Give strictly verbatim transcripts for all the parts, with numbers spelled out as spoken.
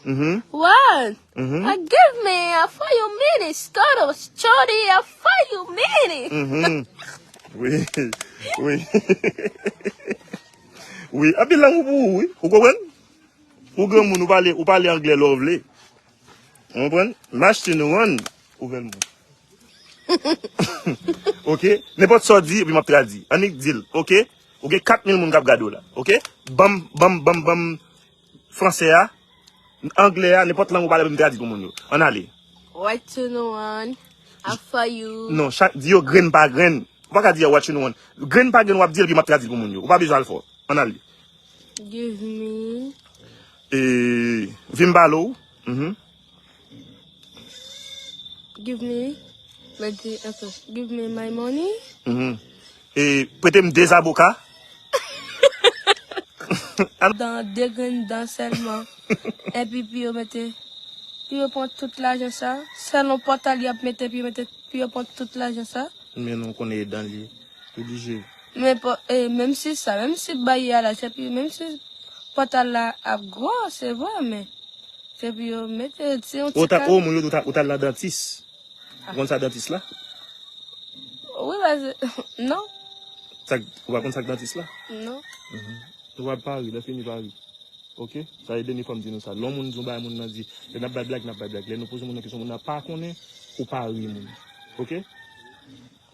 Mhm. What? Mhm. Uh, give me a few minutes, Scotto Shorty, a few minutes. Mhm. Wi. Wi. Wi. Anpil lanmou pou ou, wi. Ou konprann? Ou granmoun, ou pale, ou pale anglè lè w vle. Ou konprann? Match to no one. Ouvè l mwen. Ok? Nenpòt sa w di, epi m ap tradui. Annik di l, ok? Ou gen kat mil moun k ap gade w la. Ok? Banm, banm, banm, banm. Fransè a, anglè a, nenpòt lang ou pale, m tradui pou moun yo. Ann ale. What to no one? A for you. Non, chak, di yo grenn pa grenn. Ou pa ka di a what you know. Grenn pa grenn, w ap di l, epi m ap tradui pou moun yo. Ou pa bezwen al fò. Ann ale. Give me. E, vin m pale w. Mhm. Give me. Mwen di, ok. Give me my money. Mhm. E, prete m de zaboka. Dan de grenn dan sèlman. Epi pou yo mete, pou yo pran tout lajan sa. Sèl yon pòtal y ap mete, pou yo mete, pou yo pran tout lajan sa. Men nou konnen e dan li. Oblije. Men pò- e, menm si sa, menm si bay a la, se pou, menm si pòtal la ap gwo, se vre, men se pou yo mete, se yon Ou ti ta, kal. O, moun yo di ou ta, ou ta al nan dantis. Ou konn sa dantis la? Wi, paske, non, Sa, ou pa konn sa k dantis la? non. Nou va pari, lè fini pari. Ok? Sa e dènye fwa m di nou sa. Lè yon moun di yon bagay, moun nan di, lè n ap bay blag, n ap bay blag. Lè nou poze moun nan kesyon, moun nan pa konnen, ou pa ri moun. Ok?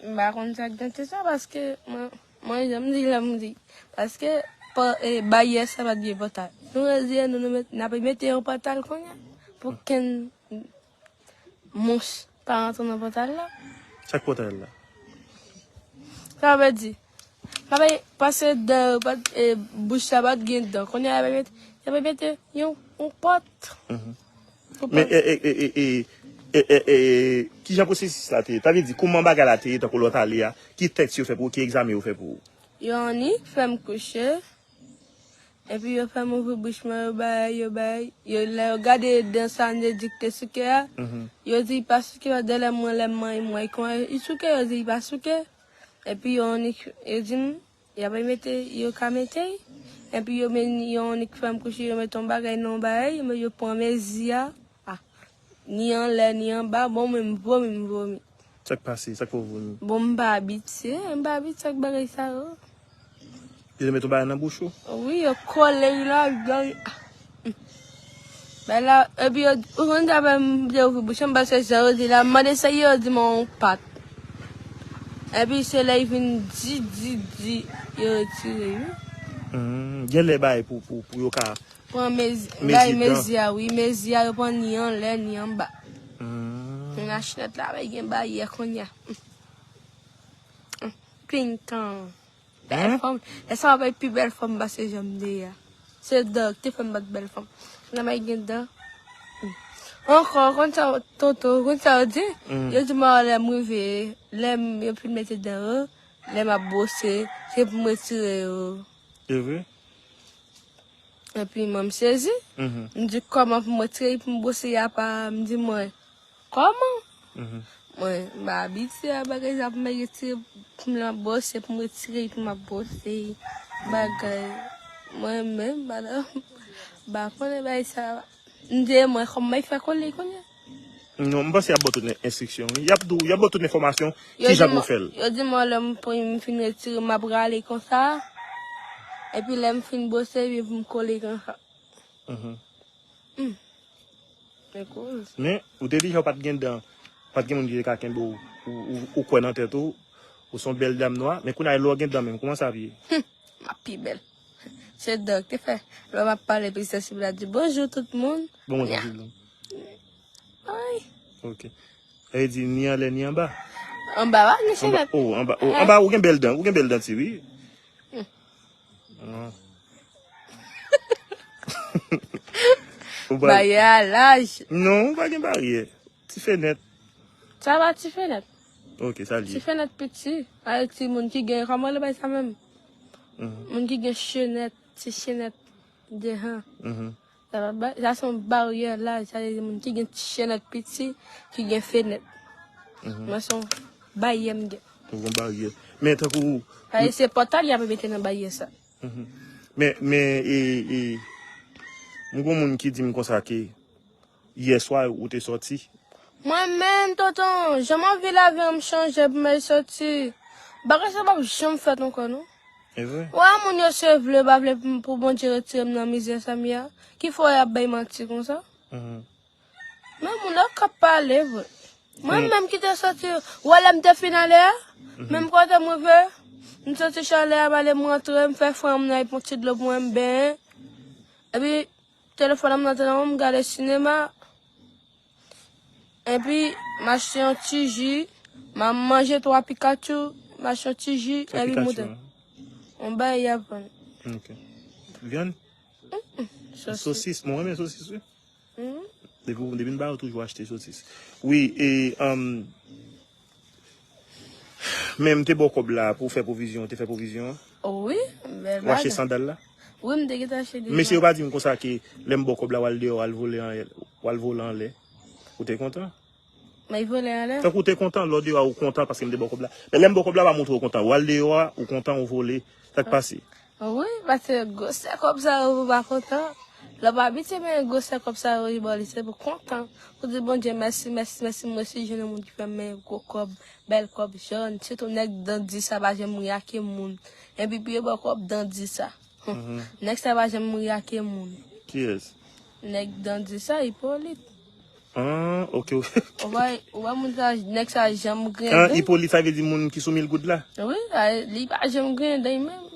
M pa konn sa k dantis sa, paske mwen, mwen, jan m di, lè m di, paske pa- e, bayè sa pa t gen pòtal. Nou rezi, nou, nou met, n ap mete yon pòtal kounye a pou kenn mous pa rantre nan pòtal la. Chak pòtal la. Sa vle di, pa bay, pase dan, pa, e, bouch la pa t gen dan. Kounye a, y ap mete, y ap mete yon, yon pòt. Mhm. Pou Men, pa- e, e, e, e, e, e, e, e, e, kijan pwosesis la te ye? Sa vle di, kòman bagay la te ye, tankou lè w t ale a, ki tèks yo fè pou ou, ki egzamen yo fè pou ou? Yo annik fè m kouche. Epi yo fè m ouvri bouch mwen, yo bay, yo bay. Yo, lè yo gade dan sa m te di k te souke a, Mhm. yo di pa souke, yo dèlè mwen, lè m mwen, mwen, kon, li souke, yo di pa souke. Epi yo annik, yo di m, y ap mete, yo ka mete. Epi yo men, yo annik fè m kouche, yo mete yon bagay nan yon bagay, men yo pran mezi a. Ah. Ni anlè, ni anba, bon, mwen m vomi, m vomi. Sa k pase? Sa k fè w vomi? Bon, m pa abitye, m pa abitye ak bagay sa yo. Yo te met yon bagay nan bouch ou? Wi, yo kole l la, yo, bay la, epi yo, ou konn sa fè m te ouvri bouch mwen, paske jan yo di la, m mande sa yo di mwen yon pat. Epi se lè y vin di, di, di, yo retire, wi. Hmm, gen lè bagay pou, pou, pou yo ka Pran mezi, Mezi bay dan. Mezi a, wi, mezi a, yo pran ni anlè, ni anba. Hmm. Nan chinèt la, bay gen bayè kounye a. Pintan. Hein? Bèl fanm. Lè sa w ap pi bèl fanm pase jan m te ye a. Se dan ki te fè m bat bèl fanm. Nan bay gen dan. Ankò, konn sa, Toto, konn sa yo di? Mm. Yo di mwen lè m rive, lè m, yo fin mete dan yo, lè m ap bwose, se pou m retire yo. Se vre? Epi mwen m sezi. Mhm. M di kòman pou m retire pou m bwose a pa, m di mwen, kòman? Mhm. Mwen, m pa abitye a bagay sa pou m retire, pou m bwose, pou m retire, pou m ap bwose. Bagay. Mwen menm, madanm, m pa konnen bagay sa. M di mwen, kòman y fè kole kounye a? Non, m panse y ap ba w tout enstriksyon, wi. Y ap di w, y ap ba w tout enfòmasyon, Yo kijan di pou w mwen- fè l. Yo di mwen lè m pou m fin retire, m ap rale konsa. Epi lè m fin bwose, epi pou m kole konsa. Mhm. Men kouz. Men, ou te di jan w pa t gen dan, pa t gen moun ki te ka kenbe w, ou, ou, ou kwè nan tèt ou, ou se yon bèl dam nwa, men kounye a lè w gen dan menm, kòman sa ap ye? M ap pi bèl. Se dan ki te fè. Lè m ap pale, epi sansib la di, bonjou tout moun. Bon, mwen Ya. sansib lan. Ay. Ok. Sa vle di ni anlè ni anba. Anba pa gen Anba, chenèt. oh, anba, oh, anba, ou gen bèl dan, ou gen bèl dan ti, wi. Ah. Ou ba- Baryè a laj. Non, ou pa gen baryè. Ti fenèt. Sa pa ti fenèt. Ok, sa l Ti ye. Fenèt piti. Ay, ti moun ki gen, kòman le bay sa menm? Mhm. Moun ki gen chenèt, ti chenèt dehan. Mhm. Sa pa ba- sa se yon baryè laj, sa se moun ki gen ti chenèt piti, ki gen fenèt. Mhm. Mwen se yon baryè m gen. Ou gen baryè. Men tankou Paske se pòtal y ap mete nan baryè sa. Mhm. Men, men, e, e, M gen yon moun ki di m konsa ke yè swa ou te sòti. Mwen menm, tonton, jan m anvi lavi an, m chanje pou m al sòti. Bagay sa p ap janm fèt ankò, non. E vre? Wè, moun yo se vle, pa vle pou, pou Bondye retire m nan mizè sa m ye a. Ki fè y ap bay manti konsa? Mhm. Men moun yo k ap pale vre. Mwen menm ki te sòti, wè lè m te fin ale a, menm kote m rive, m sòti chalè a, m ale m rantre, m fè fre m nan, epi yon ti dlo pou mwen, m benyen. Epi, telefòn nan m nan te nan men m, m gade sinema. Epi, m achte yon ti ji, m a manje twa Pikachu, m achte yon ti ji, epi moute. Yon bagay y ap vann. Ok. Vyann? Sosis. Sosis, mwen renmen sosis, wi. Mhm. Depi, depi m ba yo toujou achte sosis. Wi, e, um, men m te ba w kòb la pou w fè pwovizyon, w te fè pwovizyon an? Wi, bèl bagay. Ou achte sandal la? Wi, m te gentan achte deja. Mesye yo pa di m konsa ke lè m ba w kòb la, w al deyò, w al vole anlè, w al vole anlè. Ou te kontan? Mwen vole anlè. Tankou w te kontan, lè w deyò a, ou kontan paske m te ba w kòb la. Men lè m ba w kòb la, pa montre w kontan. W al deyò a, ou kontan, ou vole. Sa k pase? Wi, paske gwosè kòb sa yo, ou pa kontan. Lè w pa abitye, men gwosè kòb sa yo, li ba w li, se pou kontan. Pou di Bondye mèsi, mèsi, mèsi, mwen resi jwenn yon moun ki fè m men gwo kòb, bèl kòb jòn. Sitou nèg dandi sa pa janm ri ake moun. Epi pou yo ba w kòb dandi sa. Nèg sa pa janm ri ake moun. Kiyès? Nèg dandi sa, Ipolit. Ah, ok, ok. Ou wè, ou wè moun sa, nèg sa janm griyen. Ah, Ipolit, sa vle di moun ki sou mil goud la? Wi, a, li pa janm griyen dan li menm.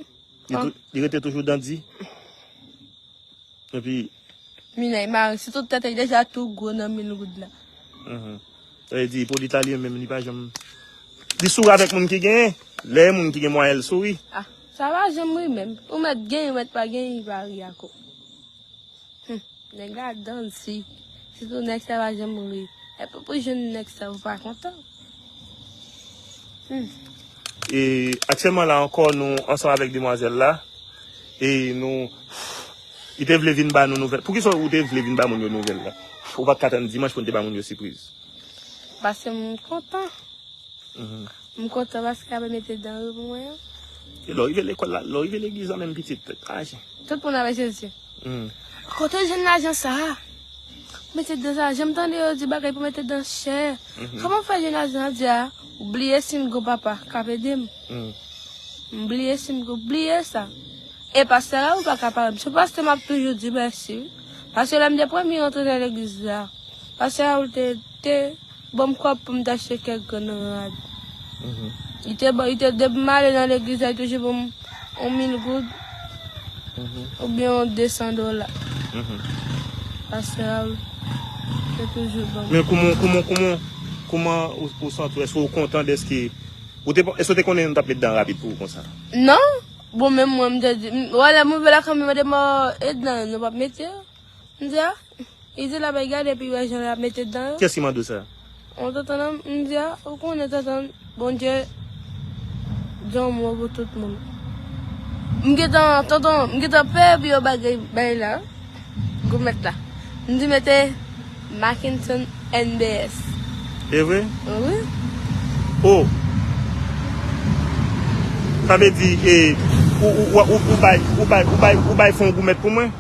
Li tou-, li rete toujou dandi? Epi minèy mari, si tout tèt li deja tou gwo nan mil goud la. Mhm. Sa vle di, Ipolit la li menm, li pa janm, li souri avèk moun ki genyen. Lè moun ki gen mwayen, l souri. Ah, sa pa janm ri menm. Ou mèt genyen, ou mèt pa genyen, li pa ri ak ou. Hmm, nèg la dandi. Sitou nèg sa pa janm ri. Epi pou jwenn nèg sa, ou pa kontan. Hmm. E aktyèlman la ankò, nou ansanm avèk demwazèl la. E nou, li te vle vin ba nou nouvèl. Poukisa ou te vle vin ba moun yo nouvèl la? Ou pa t ka tann dimanch pou n te ba moun yo sipriz. Paske m kontan. Mhm. M kontan paske y ap mete dan yo pou mwen an. E lè w rive lekòl la, lè w rive legliz la menm pitit, tèt chaje. Tout moun ap esyezye. Hmm. Kote w jwenn lajan sa a? Mete dan sa, janm tande yo di bagay pou mete dan chè. Mhm. Kòman w fè jwenn lajan an di a? Ou bliye si m gon papa k ap ede m. Hmm. M bliye si m gon, bliye sa. E pastè Raoul pa ka pare m. Se pastè m ap toujou di mèsi, wi. Paske lè m te premye rantre nan legliz la, pastè Raoul te, te ban m kòb pou m t achte kèk grenn rad. Mhm. Li te ban, li te, depi m ale nan legliz la, li toujou ban m yon mil goud, mhm, oubyen yon de san dola. Mhm. Pastè Raoul te toujou ban m. Men kòman, kòman, kòman, kòman ou, ou santi w? Èske w kontan dèske ou te, èske w te konnen nou t ap met dan rapid pou ou konsa? Non. Bon, menm mwen, m te di, m, wè, lè m rive lakay mwen, m mande mwen, e dan nou p ap mete yo? M di, a, li di l ap gade epi wè jan l ap mete dan yo. Kiyès ki mande w sa? Yon tonton nan, m di, a, ou konnen tonton, Bondye di yon mo pou tout moun. M gentan, tonton, m gentan pè epi yo bagay, bay la, goumèt la. M di mete Mackinson N B S. E vre? Wi. Oh! Sa vle di, e, ou, ou, ou, ou bay, ou bay, ou bay, ou bay fè yon goumèt pou mwen?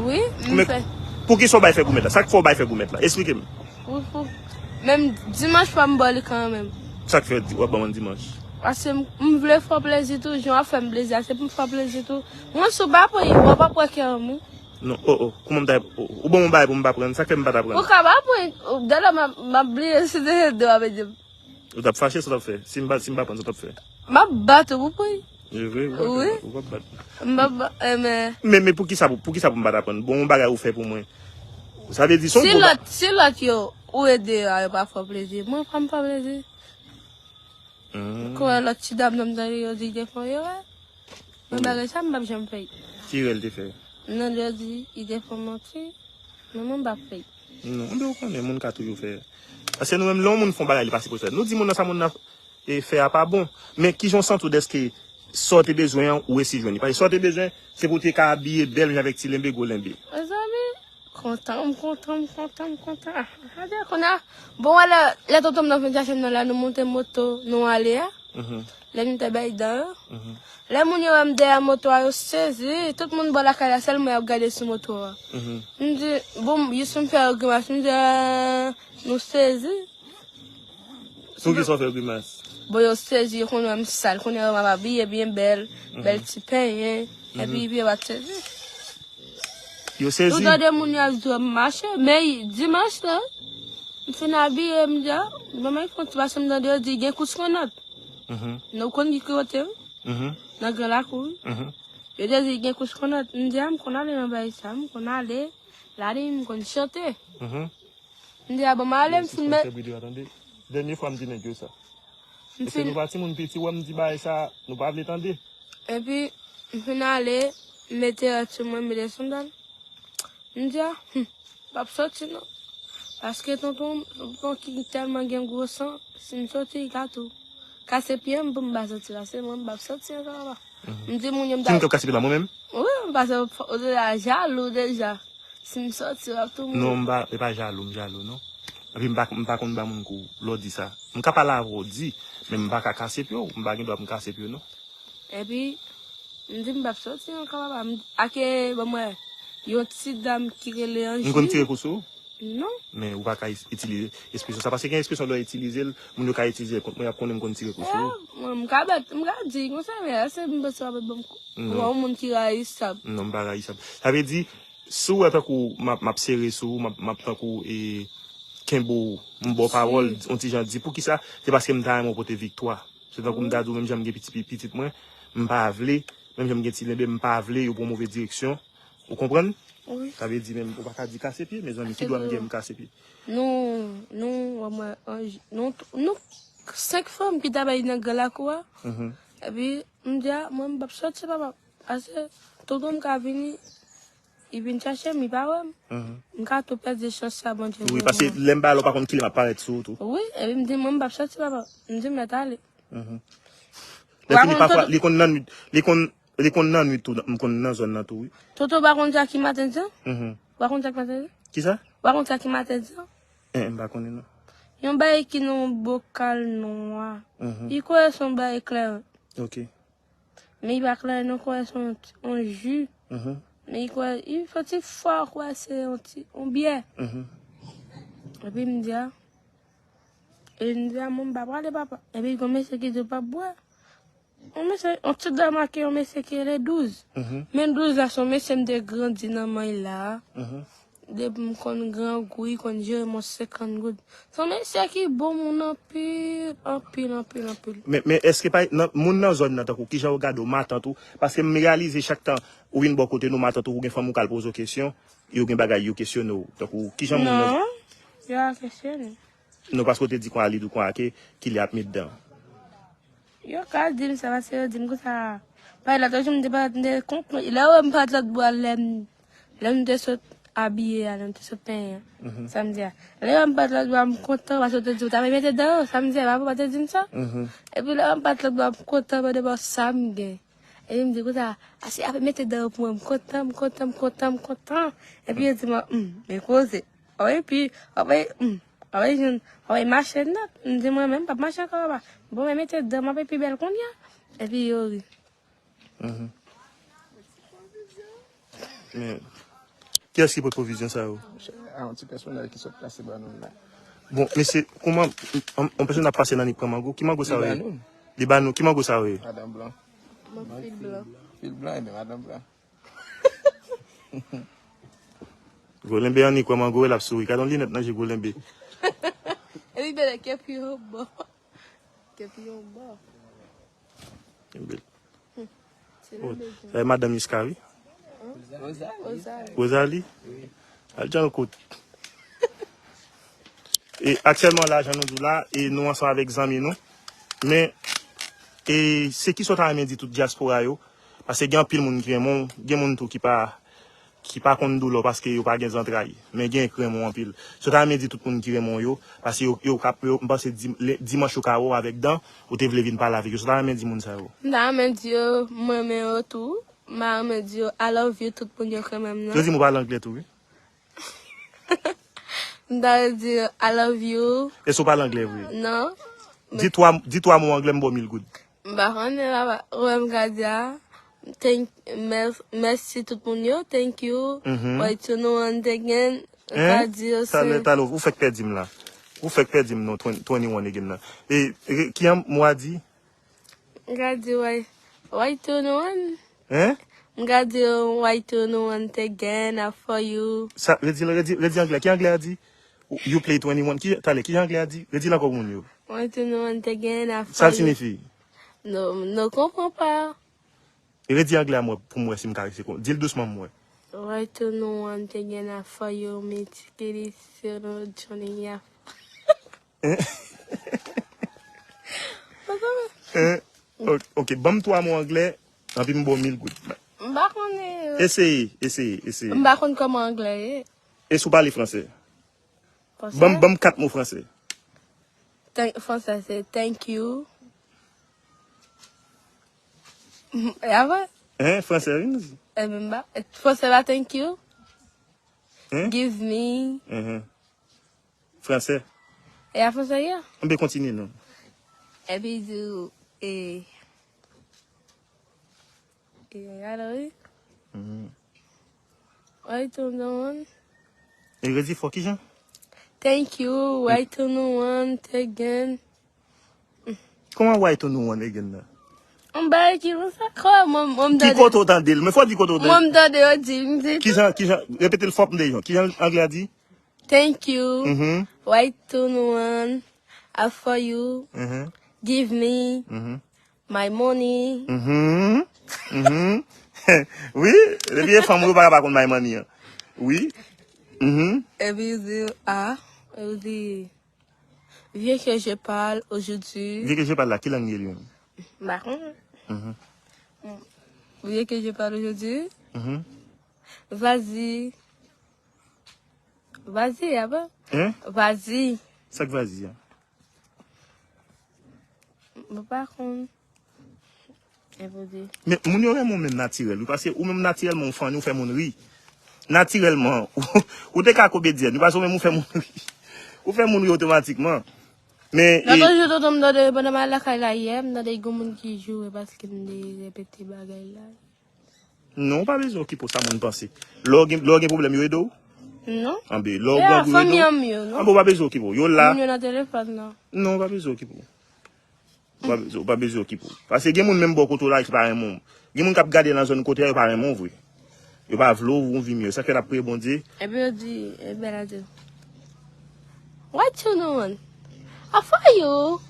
Wi, m fè. Poukisa w bay fè goumèt la? Sa k fè w bay fè goumèt la? Esplike m. Pou, pou, menm dimanch pa m ba w li kanmenm. Sa k fè di, w ap ban mwen dimanch? Paske m, m vle fè w plezi tou, jan w ap fè m plezi a, se pou m fè w plezi tou. Mwen si w pa pran, w ap ap wè kè m, wi. Non, oh, oh, kòman m ta, oh, ou ban m yon bagay pou m pa pran, sa k fè m pa ta pran? Ou ka pa pran, dèlè m ap, m ap bliye si se de w ap ede m. Ou t ap fache, sa w t ap fè? Si m pa, si m pa pran, sa w t ap fè? M ap bat ou pou pran. E vre, ou p ap bat, ou p ap bat. M ap ba-, e, men. Men, men poukisa, poukisa pou m pa ta pran? Bon, yon bagay ou fè pou mwen. Sa vle di, se yon gwo ba- Si lòt, si lòt yo, ou ede yo a, yo pa fè w plezi. Mwen, fè m fè w plezi. Hmm. Kou lòt ti dam nan m tande yo di te fè yon erè. Men bagay sa, m p ap janm fè l. Ki erè l te fè? Non, yo di, li te fè yon manti. Men mwen, m p ap fè l. Non, men ou konnen, moun ka toujou fè. Paske nou menm, lè yon moun fè yon bagay, li pa sipoze fè. Nou di moun nan sa moun nan, e, fè a pa bon. Men kijan w santi w dèske sa w te bezwen an, ou resi jwenn li? Paske sa w te bezwen, se pou w te ka abiye bèl, men avèk ti lenbe, gwo lenbe. Mezanmi, kontan, m kontan, m kontan, m kontan. Ah, ah, kounye a, bon, wè, lè, lè tonton m nan vin chache m nan la, nou monte moto, nou ale a. Mhm. Lè m te bay dan yo. Lè moun yo wè m dèyè moto a, yo sezi. Tout moun bò lakay la, sèl mwen y ap gade sou moto a. M di, bon, jis m fè yo grimas. M di, "Ah, nou sezi." Pou ki sa w fè grimas? Bon, yo sezi, yo konn wè m sal. Kounye a, yo wè m ap abiye byen bèl, bèl ti penyen. Epi, epi yo pa t sezi. Yo sezi? Yo tande moun yo ap di w ap mache, men dimanch la, m fin abiye, m di, "Ah, ban m fè yon ti pase." M tande yo di, "Gen kous kannòt." Nou konn ki kote, wi. Nan gran lakou, wi. Yo te di, "Gen kous kannòt." M di, "Ah, m konn ale nan bagay sa, m konn ale, lari, m konn chante." M di, "Ah, bon, m ale, m fin met." Dènye fwa m di nèg yo sa. M Eske fin nou pa timoun piti, wè m di bagay sa, nou pa vle tande? Epi, m fin ale, m mete rad sou mwen, m mete sandal. M di, "Ah, hmm, m p ap soti non." Paske tonton, tonton ki tèlman gen gwo san, si m soti, li ka tou kase pye m pou m pa soti la. Se mwen, m p ap soti ankò papa. M di moun yo m ta. Ki moun k ap kase pye la, mwen menm? Wi, m pase, ou deja jalou deja. Si m soti, w ap tou mouri. Non, m pa, e pa jalou, m jalou, non. Epi m pa, m pa konn ba moun kou, lè w di sa. M ka pale avè w, di, men m pa ka kase pye w, m pa gen dwa pou m kase pye w, non. Epi, m di m p ap soti ankò, papa. M, ake, ban mwen, yon ti dam ki rele Anji. M konn tire kou sou ou? Non. Men ou pa ka is-, itilize ekspresyon sa, paske gen ekspresyon lè w itilize l, moun yo ka itilize l kont mwen, y ap konnen m konn tire kou sou ou. Mwen, m ka bat, m ka di konsa, men èske m panse w ap ban m kou? Non. Ou yon moun ki rayisab. Non, m pa rayisab. Sa vle di, si w wè tankou m ap, m ap sere sou ou, m ap, m ap tankou, e, kenbe w, m ba w pawòl, yon ti jan di, poukisa? Se paske m ta renmen w pote viktwa. Se tankou m ta di w, menm jan m gen piti, pi-, pitit mwen, m pa vle, menm jan m gen ti Lenbe, m pa vle yo pran move direksyon. Ou konprann? Wi. Sa vle di menm, ou pa ka di kase pye, mezanmi, ki dwa m gen m kase pye? Nou, nou, wè mwen, anj, nou, nou, senk fanm ki ta bay nan gran lakou a. Epi, m di, a, mwen, m p ap soti, papa. Paske, tonton m ka vini, li vin chache m, li pa wè m. M ka tou pèdi chans sa Bondye voye pou mwen. Wi, paske lè m pa la, ou pa konn kilè m ap parèt sou ou tou. Wi, epi m di, mwen, m p ap soti, papa. M di, mèt ale. Lè fini, pafwa, li konn nan nwit, li konn, li konn nan nwit tou, m konn nan zòn nan tou, wi. Toto, ou pa konn sa ki maten di an? Ou pa konn sa ki maten di an? Kisa? Ou pa konn sa ki maten di an? Eh, m pa konnen, non. Yon bagay ki nan yon bokal nwa. Li kwè se yon bagay kleren. Ok. Men li pa kleren non, kwè se yon, yon ji. Men li kwè, li fè ti fwa, kwè se yon ti, yon byè. Epi m di a, e m di a, mwen m pa prale, papa. Epi gon mesye ki di w p ap bwè. Yon mesye, yon ti dam ake yon mesye ki rele Douz. Men Douz la se yon mesye m te grandi nan men l la. Depi m konn grangou, li konn jere m yon senkant goud. Se yon mesye ki bon moun anpil, anpil, anpil, anpil. Men, men èske pa, nan, moun nan zòn nan, tankou, kijan yo gade w, matant ou? Paske m reyalize chak tan ou vin bò kote nou, matant ou, ou gen fanmi ou k al poze w kesyon, yo gen bagay yo kesyone w. Tankou, kijan moun nan. Non, yo pa kesyone. Non, paske w te di konsa, li di w konsa ke kilè ap met dan. Yo ka di m sa, paske yo di m konsa. Paske lòt jou m te pa, m te konprann. Lè yo wè m pa t lòt bò a, lè m, lè m te sot abiye a, lè m te sot penyen an, samdi a. Lè yo wè m pa t lòt bò a, m kontan, paske yo te di, "Ou ta mete dan yo," samdi a, papa te di m sa. Epi lè yo wè m pa t lòt bò a, m kontan, mande bò sa m gen. Epi m di konsa, "A se apre mete dan yo pou mwen," m kontan, m kontan, m kontan, m kontan. Epi yo di mwen, "Hmm, men koze." Epi, apre, hmm, apre, jwenn, apre mache nèt. M di mwen menm, m p ap mache ankò, papa. Bon, men mete dan m ap pi bèl kounye a. Epi yo ri. Men, kiyès ki pote pwovizyon sa yo? A, yon ti pèsonèl ki sot pase ba nou la. Bon, mesye, kouman, yon, yon pèsonèl ap pase nan li pran mango? Ki mango sa yo ye? Li ba nou. Li ba nou. Ki mango sa yo ye? Madan blan. Fil blan. Fil blan, ebyen, madan blan. Gwo Lenbe annik wè mango, l ap souri. Gade yon linèt nan je Gwo Lenbe. Epi bèlè kèp yon bò. Kèp yon bò. Lenbe. Ti Lenbe. Sa e madanm Iska, wi. Rozali. Rozali? Al jan l kout. E aktyèlman la, jan nou di w la, e nou ansanm avèk zanmi nou. Men, e se ki sa w ta renmen di tout dyaspora yo? Paske gen anpil moun ki renmen w, gen moun tou ki pa, ki pa konn doulè w paske yo pa gen zantray. Men gen k renmen w anpil. Sa w ta renmen di tout moun ki renmen w yo, paske yo, yo ka, yo, m panse di-, le-, dimanch yo ka wè w avèk dan, ou te vle vin pale avèk yo. Sa w ta renmen di moun sa yo? M ta renmen di yo, m renmen yo tou. M ta renmen di yo, I love you, tout moun yo k renmen m nan. Yo di m ou pale anglè tou, wi. M ta di, I love you. Èske w pale anglè vre? Non. Di twa, di twa mo anglè, m ba w mil goud. M pa konnen la, wè m ka di a. Thank, mè- mèsi tout moun yo, thank you. Mhm. Why to no one again? M ka Hein? di yo Talè, se talè, ou fèk pèdi m la. Ou fèk pèdi m non, twenty, twenty-one again nan. E, e ki an mwa di? M ka di why, why to no one? Hein? M ka di yo why to no one again, I for you. Sa, redi, redi, redi anglè. Ki anglè a di? You play twenty-one. Ki, talè, ki anglè a di? Redi l ankò pou moun yo. Why to no one again, I for Sa l you. Siyifi? No, no konpran pa. Redi anglè a mwen pou m wè si m ka resi kon. Di l dousman m wè. Why to no one again, I for you, me tikili, sino, Johnny, ya. Hein? Ok, ok, ban m twa mo anglè, anpi m ba w mil goud. M pa konnen yo. Eseye, eseye, eseye. M pa konn kòman anglè ye. E si w pale fransè? Fransè? Ban m, ban m kat mo fransè. Thank, fransè se thank you. E apre? Hein, fransè, wi, nou di. E menm ba, fransè pa thank you. Hein? Give me. Mhm. Fransè. E a fransè ye? Anben kontinye non. Epi di, e, e, alò wi. Mhm. Why to no one? E redi fò kijan? Thank you. Why to no one again? Kòman why to no one again nan? M ba ki konsa. Kò mwen, mwen m Ki tande. Kote w tande l? Men fò di kote w tande. Mwen m tande yo di, m di. Kijan, kijan, repete l fò pou m tande jan. Kijan anglè a di? Thank you. Mhm. Why to no one? I for you. Mhm. Give me Mhm. my money. Mhm. Mhm. Wi, depi e fanm ou pa ka pa konn my money an. Wi. Mhm. Epi yo di, ah, yo di, vieux que je parle aujourd'hui. Vieux que je parle la, ki lang li ye li menm? M pa konnen. Mhm. Vieux que je parle aujourd'hui. Mhm. Vas-y. Vas-y, apa? Hein? Vas-y. Sa k vas-y a? M pa konn. Epi di. Men moun yo renmen w menm natirèl, wi, paske ou menm natirèlman ou funny, ou fè moun ri. Natirèlman, ou, ou te ka komedyèn, wi, paske ou menm ou fè moun ri. Ou fè moun ri otomatikman. Men, Lòt e, jou, tonton, m tande, pandan m al lakay la yè, m tande gen moun ki joure paske m te repete bagay la. Non, ou pa bezwen okipe w sa moun panse. Lè w gen, lè w gen pwoblèm, yo ede w? Non. Anben, lè w Ya, grangou, yo ede fanmi w? An m yo, non. Anben, ou pa bezwen okipe w. Yo la. Moun yo nan telefòn nan. Non, ou pa bezwen okipe w. Ou pa bezwen, ou pa bezwen okipe w. Paske gen moun menm bò kote w la ki pa renmen w. Gen moun k ap gade nan zòn kote a, yo pa renmen w vre. Yo pa vle w, ou vi mye. Sa fè n ap priye Bondye. Epi yo di, epi la di, why to no one? I for you.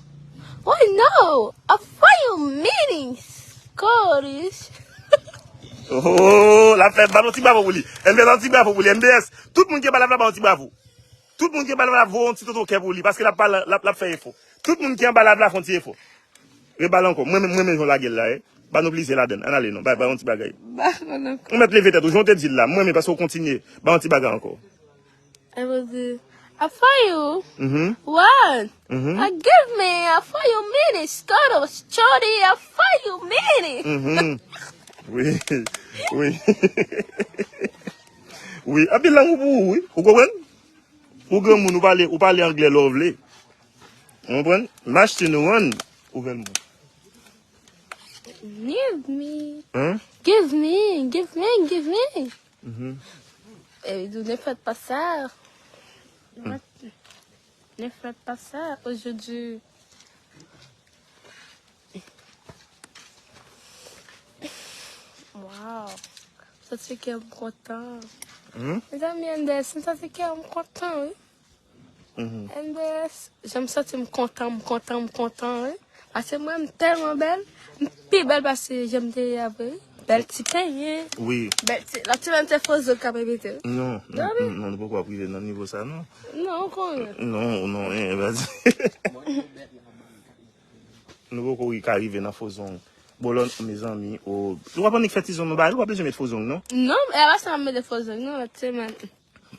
Why no? I for you meaning. Scottish. Oh, l ap fè, ba l yon ti bravo pou li. M B S, ba l yon ti bravo pou li. M B S, tout moun ki anba live la, ba l yon ti bravo. Tout moun ki anba live la, voye yon ti toto kè pou li, paske l ap pale, l ap, l ap fè efò. Tout moun ki anba live la, fè yon ti efò. Rebale ankò. Mwen menm, mwen menm, jan w lage l la, eh. Ba nou plizyè ladann. Ann ale non. Bay, bay yon ti bagay. Ba konnen. Ou mèt leve tèt ou, jan w te di l la. Mwen menm, paske w kontinye. Ba yon ti bagay ankò. I will do. I for you. Mhm. One. Mhm. I give me. I for you minutes. Total shorty. I for you minutes. Mhm. Wi. Wi. Wi. Anpil lanmou pou ou, wi. Ou konprann? Ou granmoun, ou pale, ou pale anglè lè w vle. Ou konprann? Match to no one. Ouvè l mwen. Give me. Hein? Give me. Give me. Give me. Mhm. Eh, ne faites pas ça. Ne faites pas ça aujourd'hui. Wow. Santi kè m kontan. Mhm. Mezanmi, M D S, m santi kè m kontan, wi. Mhm. M D S, jan m santi m kontan, m kontan, m kontan, wi. Paske mwen, m tèlman bèl, m pi bèl pase jan m te ye a vre, wi. Bèl ti penyen, Wi. bèl ti, lòt semèn se fo zo k ap envite, wi. Non, non, Dòmi. non, non, nou poko ap rive nan nivo sa, non. Non, ou konnen. Non, non, eh, vas-y. Nou poko ka rive nan fo zong. Bolon, mezanmi, o. Ou pa annik fè ti zong nou ba, ou pa bezwen met fo zong, non? Non, e pa sa m mete fo zong, non, lòt semèn.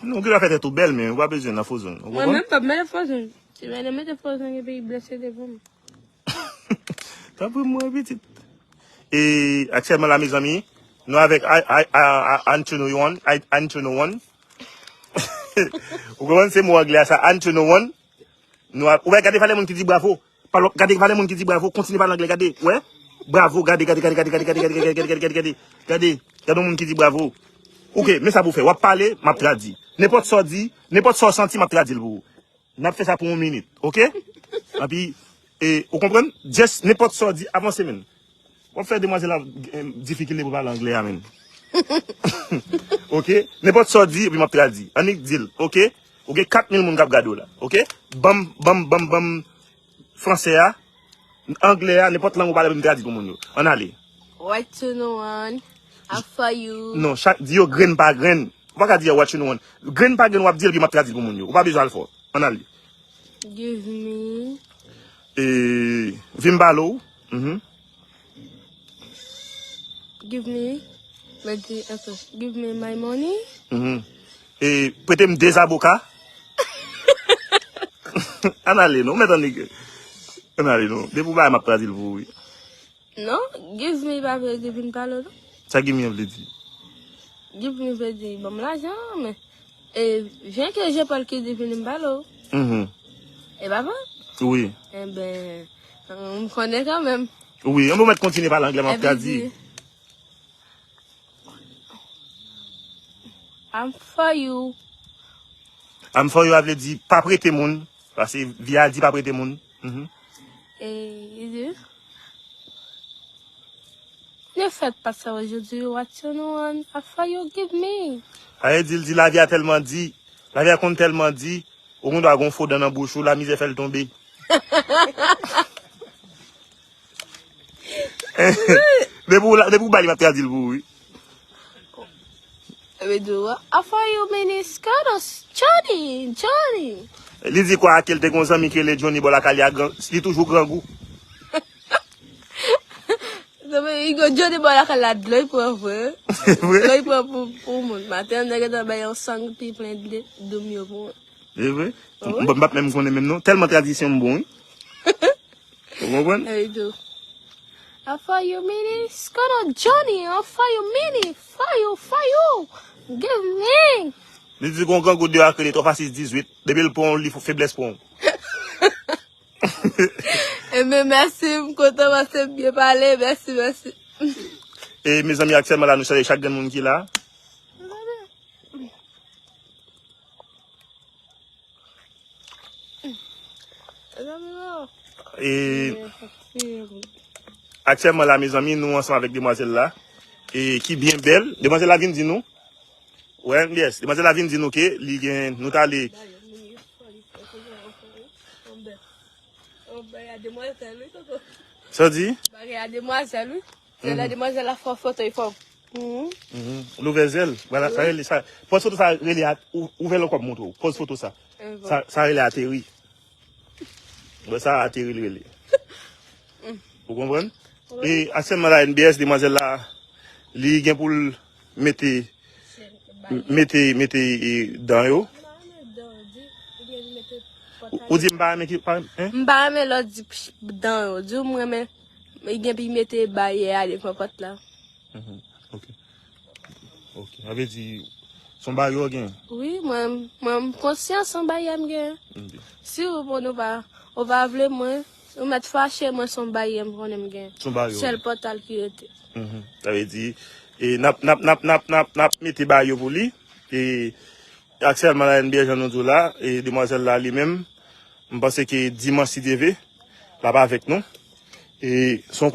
Non, ou gen dwa fè tèt ou bèl, men ou pa bezwen nan fo zong. Ou Mwen konprann? menm pa mete fo zong. Ti mèt mete fo zong epi blese devan m. Tanpri mwen, pitit. E aktyèlman la, mezanmi, nou avèk a, a, a, a, Antonio One, a, Antonio One. Ou konprann se mo anglè a sa, Antonio One. Nou a, ou pa gade falè moun ki di bravo. Pale, gade, pale moun ki di bravo, kontinye pale anglè, gade, wè. Bravo, gade, gade, gade, gade, gade, gade, gade, gade, gade, gade, gade, gade, gade, gade, gade yon moun ki di bravo. Ok, men sa pou fè, w ap pale, m ap tradui. Nenpòt sa w di, nenpòt sa w santi, m ap tradui l pou ou. N ap fè sa pou yon minit, ok? Epi, e, ou konprann? Just nenpòt sa w di, avanse, men. W ap fè demwazèl la gen difikilte pou pale anglè a, men. Ok? Nenpòt sa w di, epi m ap tradui. Annik di l, ok? Ou gen kat mil moun k ap gade w la, ok? Ban m, ban m, ban m, ban m fransè a, anglè a, nenpòt lang ou pale, epi m tradui pou moun yo. Ann ale. What you know, one? I for you. Non, chak, di yo grenn pa grenn. Ou pa ka di yo what you know, one. Grenn pa grenn, w ap di l, epi m ap tradui l pou moun yo. Ou pa bezwen al fò. Ann ale. Give me. E, vin m pale w. Mhm. Give me. Mwen di, ok. Give me my money. Mhm. E, prete m de zaboka. Ann ale, non, mèt annik. Ann ale, non. Depi w bay, m ap tradui l pou ou, wi. Non, give me pa vle di vin pale w, non. Sa give me an vle di? Give me vle di ban m lajan, men e, vyen ke Jean Paul ki di vin m pale w. Mhm. E pa vre? Wi. Enben, m konnen kanmenm. Wi, ann bon mèt kontinye pale anglè, m ap tradui. I'm for you. I'm for you a vle di pa prete moun. Paske vi a di pa prete moun. Mhm. E, li di, ne faites pas ça aujourd'hui, what you know, and after you give me. A vle di, l di lavi a tèlman di, lavi a konn tèlman di, ou gendwa gon fo dan nan bouch ou, lamizè fè l tonbe. Depi w la, depi w ba li, m ap tradui l pou ou, wi. Epi tou, after you minutes, Carlos, Johnny, Johnny. Li di kwa ke l te gon zanmi ki rele Johnny bò lakay li a, gran, li toujou grangou. Zanmi, li gon Johnny bò lakay la, dlo l pran vre. Vre? Dlo l pran pou, pou moun. Maten, nèg gentan bay yon sang pi plen dlo, dlo m yo pou mwen. E vre? Wi. M, m p ap menm konnen menm non. Tèlman tradisyon m bon, wi. Ou konprann? Epi tou. After you minutes, Carlos, Johnny, after you minutes, for you, for you. Give me. Li di gon grangou deyò a k rele twa fwa sis dizuit. Depi l pran w, li feblès pran w. Enben, mèsi, m kontan paske m byen pale. Mèsi, mèsi. E mezanmi, aktyèlman la, nou salye chak grenn moun ki la. E aktyèlman la, mezanmi, nou ansanm avèk demwazèl la. E ki byen bèl. Demwazèl la vin di nou. Wè, yes. Demwazèl la vin di nou ke li gen, nou t ale. Sa w di? Bagay a demwazèl, wi. Se lè demwazèl la fè foto, li fè. Mhm. Mhm. L ouvè zèl. Vwala, sa rele sa. Pòz foto sa rele a-, ou-, ouvè l ankò m montre w. Pòz foto sa. Sa, sa rele ateri. Bon, sa ateri l rele. Ou konprann? E aktyèlman la, N B S, demwazèl la, li gen pou l mete, mete, mete, e, dan yo. Ou, ou di m pa renmen ki, pa, hein? M pa renmen lè w di pch, dan yo. Di w m renmen, li gen pou l mete baryè a devan pòt la. Mhm. Ok. Ok. Sa vle di, se yon baryè w gen? Wi, mwen, mwen, m konsyan se yon baryè m gen. Ok. Si ou bon, ou pa, ou pa vle mwen, ou mèt fache, mwen se yon baryè m konnen m gen. Se yon baryè w gen. Sèl pòtal ki rete. Mhm. Sa vle di, e n ap, n ap, n ap, n ap, n ap, n ap mete baryè pou li. E aktyèlman la, N B S, jan nou di w la, e demwazèl la li menm, m panse ke dimanch, si Dye vle, l ap avèk nou. E se yon